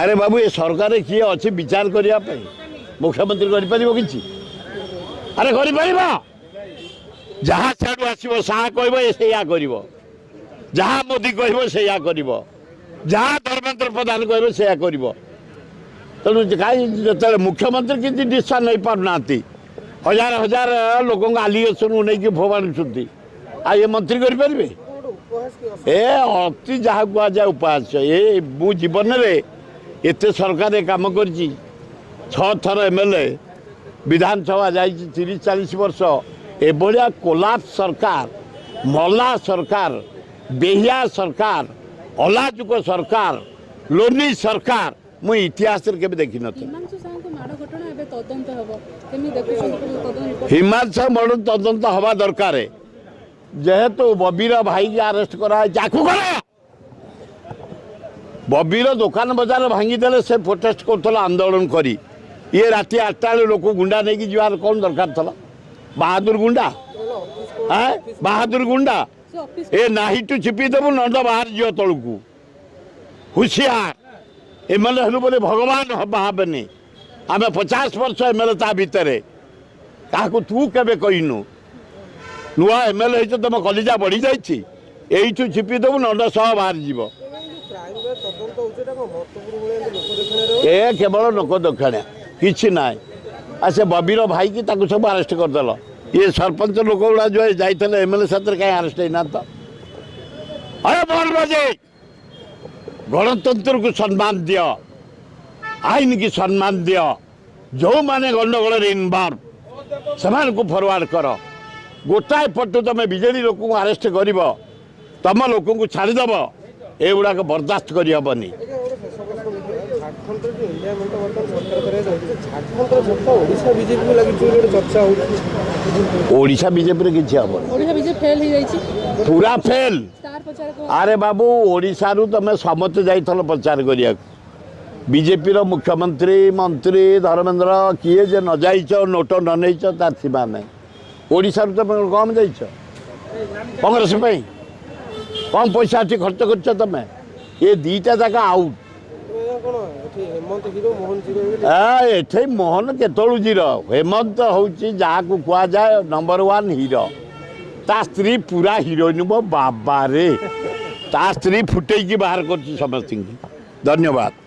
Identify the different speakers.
Speaker 1: ଆରେ ବାବୁ, ଏ ସରକାର କିଏ ଅଛି ବିଚାର କରିବା ପାଇଁ? ମୁଖ୍ୟମନ୍ତ୍ରୀ କରିପାରିବ କିଛି? ଆରେ କରିପାରିବ? ଯାହା ସିଆଡ଼ୁ ଆସିବ, ଶାହା କହିବ, ଏ ସେଇଆ କରିବ। ଯାହା ମୋଦି କହିବ, ସେଇଆ କରିବ। ଯାହା ଧର୍ମେନ୍ଦ୍ର ପ୍ରଧାନ କହିବ, ସେଇଆ କରିବ। ତେଣୁ କାହିଁ ଯେତେବେଳେ ମୁଖ୍ୟମନ୍ତ୍ରୀ କିଛି ଡିସିସନ୍ ନେଇପାରୁନାହାନ୍ତି, ହଜାର ହଜାର ଲୋକଙ୍କ ଆଲିଗେସନକୁ ନେଇକି ଫୋପାଡ଼ୁଛନ୍ତି, ଆଉ ଏ ମନ୍ତ୍ରୀ କରିପାରିବେ? ଏ ଅତି ଯାହା କୁହାଯାଏ ଉପହାସ୍ୟ। ଏ ମୁଁ ଜୀବନରେ ଏତେ ସରକାରରେ କାମ କରିଛି, 6 ଥର ଏମଏଲଏ, ବିଧାନସଭା ଯାଇଛି 30-40 ବର୍ଷ, ଏଭଳିଆ କୋଲାପ୍ସ ସରକାର, ମଲା ସରକାର, ବେହିଆ ସରକାର, ଅଲାଜୁକ ସରକାର, ଲୋନି ସରକାର ମୁଁ ଇତିହାସରେ କେବେ ଦେଖିନଥିଲି।
Speaker 2: ହିମାଂଶୁ ସାହୁଙ୍କ ମାଡ଼ ଘଟଣା ଏବେ ତଦନ୍ତ ହେବ, କେମିତି ଦେଖୁଛନ୍ତି ତଦନ୍ତ ରିପୋର୍ଟ?
Speaker 1: ହିମାଂଶୁ ମଡ଼ ତଦନ୍ତ ହେବା ଦରକାର। ଯେହେତୁ ବବିର ଭାଇକି ଆରେଷ୍ଟ କରାହେଇଛି, ଆକୁ କର। ବବିର ଦୋକାନ ବଜାର ଭାଙ୍ଗିଦେଲେ, ସେ ପ୍ରୋଟେଷ୍ଟ କରୁଥିଲା ଆନ୍ଦୋଳନ କରି। ଇଏ ରାତି 8ଟା ବେଳେ ଲୋକ ଗୁଣ୍ଡା ନେଇକି ଯିବାର କ'ଣ ଦରକାର ଥିଲା? ବାହାଦୁର ଗୁଣ୍ଡା, ଆଁ ବାହାଦୁର ଗୁଣ୍ଡା।
Speaker 2: ସେ ଅଫିସ
Speaker 1: ଏ ନାହିଠୁ ଚିପି ଦେବୁ, ନଣ୍ଡ ବାହାରି ଯିବ ତଳକୁ। ହୁସିଆର, ଏମଏଲଏ ହେଲୁ ବୋଲି ଭଗବାନ ଭାବେନି। ଆମେ 50 ବର୍ଷ ଏମଏଲଏ, ତା ଭିତରେ କାହାକୁ ତୁ କେବେ କହିନୁ। ନୂଆ ଏମଏଲଏ ହେଇଛ, ତମ କଲିଜା ବଢ଼ିଯାଇଛି। ଏଇଠୁ ଚିପି ଦେବୁ, ନଣ୍ଡ ସହ ବାହାରିଯିବ।
Speaker 3: କ୍ରାଇମବ୍ରାଞ୍ଚ ତଦନ୍ତ ହେଉଛି, ଏଇଟା କ'ଣ ଭରତପୁର ଭଳିଆ ଏମିତି ଲୋକ ଦେଖାଣିଆ?
Speaker 1: ଏ କେବଳ ଲୋକ ଦେଖାଣିଆ, କିଛି ନାହିଁ। ଆଉ ସେ ବବିର ଭାଇକି ତାକୁ ସବୁ ଆରେଷ୍ଟ କରିଦେଲ। ଇଏ ସରପଞ୍ଚ ଲୋକ ଗୁଡ଼ା ଯୋଉ ଯାଇଥିଲେ ଏମଏଲଏ ସାଥିରେ, କାହିଁ ଆରେଷ୍ଟ ହେଇନାହାନ୍ତି ତ? ଆରେ ମୋହନ ମାଝୀ, ଗଣତନ୍ତ୍ରକୁ ସମ୍ମାନ ଦିଅ, ଆଇନକି ସମ୍ମାନ ଦିଅ। ଯେଉଁମାନେ ଗଣ୍ଡଗୋଳରେ ଇନଭଲ୍ଭ, ସେମାନଙ୍କୁ ଫରୱାର୍ଡ଼ କର। ଗୋଟାଏ ପଟୁ ତମେ ବିଜେଡ଼ି ଲୋକଙ୍କୁ ଆରେଷ୍ଟ କରିବ, ତମ ଲୋକଙ୍କୁ ଛାଡ଼ିଦେବ, ଏଗୁଡ଼ାକ ବରଦାସ୍ତ କରିହେବନି।
Speaker 3: ଆଜ୍ଞା, ଗୋଟେ ଶେଷ ପ୍ରଶ୍ନ ଦେଖିବା। ଝାଡ଼ଖଣ୍ଡରେ ଯେଉଁ ଇଣ୍ଡିଆ ମେଣ୍ଟ ବର୍ତ୍ତମାନ ସରକାର କରିବାକୁ ଯାଉଛି, ଝାଡ଼ଖଣ୍ଡର ଝଟକା ଓଡ଼ିଶା ବିଜେପିକୁ ଲାଗିଛି ବୋଲି ଗୋଟେ ଚର୍ଚ୍ଚା ହେଉଛି।
Speaker 1: ଓଡ଼ିଶା ବିଜେପିରେ କିଛି ହେବନି।
Speaker 2: ଓଡ଼ିଶା ବିଜେପି ଫେଲ୍ ହେଇଯାଇଛି।
Speaker 1: ପୁରା ଫେଲ୍।
Speaker 2: ଷ୍ଟାର ପ୍ରଚାରକ।
Speaker 1: ଆରେ ବାବୁ, ଓଡ଼ିଶାରୁ ତମେ ସମସ୍ତେ ଯାଇଥିଲ ପ୍ରଚାର କରିବାକୁ। ବିଜେପିର ମୁଖ୍ୟମନ୍ତ୍ରୀ, ମନ୍ତ୍ରୀ, ଧର୍ମେନ୍ଦ୍ର, କିଏ ଯେ ନ ଯାଇଛ, ନୋଟ ନ ନେଇଛ, ତାର ସୀମା ନାହିଁ। ଓଡ଼ିଶାରୁ ତମେ କମ୍ ଯାଇଛ? କଂଗ୍ରେସ ପାଇଁ କମ୍ ପଇସା ଏଠି ଖର୍ଚ୍ଚ କରିଛ ତମେ? ଏ ଦୁଇଟା ଯାକ ଆଉଟ୍।
Speaker 3: ଆଜ୍ଞା, କ'ଣ ଏଠି ହେମନ୍ତ ହିରୋ, ମୋହନ ଜିରୋ ହେଇଗଲେ?
Speaker 1: ଏଠି ମୋହନ କେତେବେଳୁ ଜିରୋ। ହେମନ୍ତ ହେଉଛି ଯାହାକୁ କୁହାଯାଏ ନମ୍ବର ୱାନ୍ ହିରୋ। ତା ସ୍ତ୍ରୀ ପୁରା ହିରୋଇନ। ମୋ ବାବାରେ, ତା ସ୍ତ୍ରୀ ଫୁଟେଇକି ବାହାର କରୁଛି ସମସ୍ତଙ୍କୁ। ଧନ୍ୟବାଦ।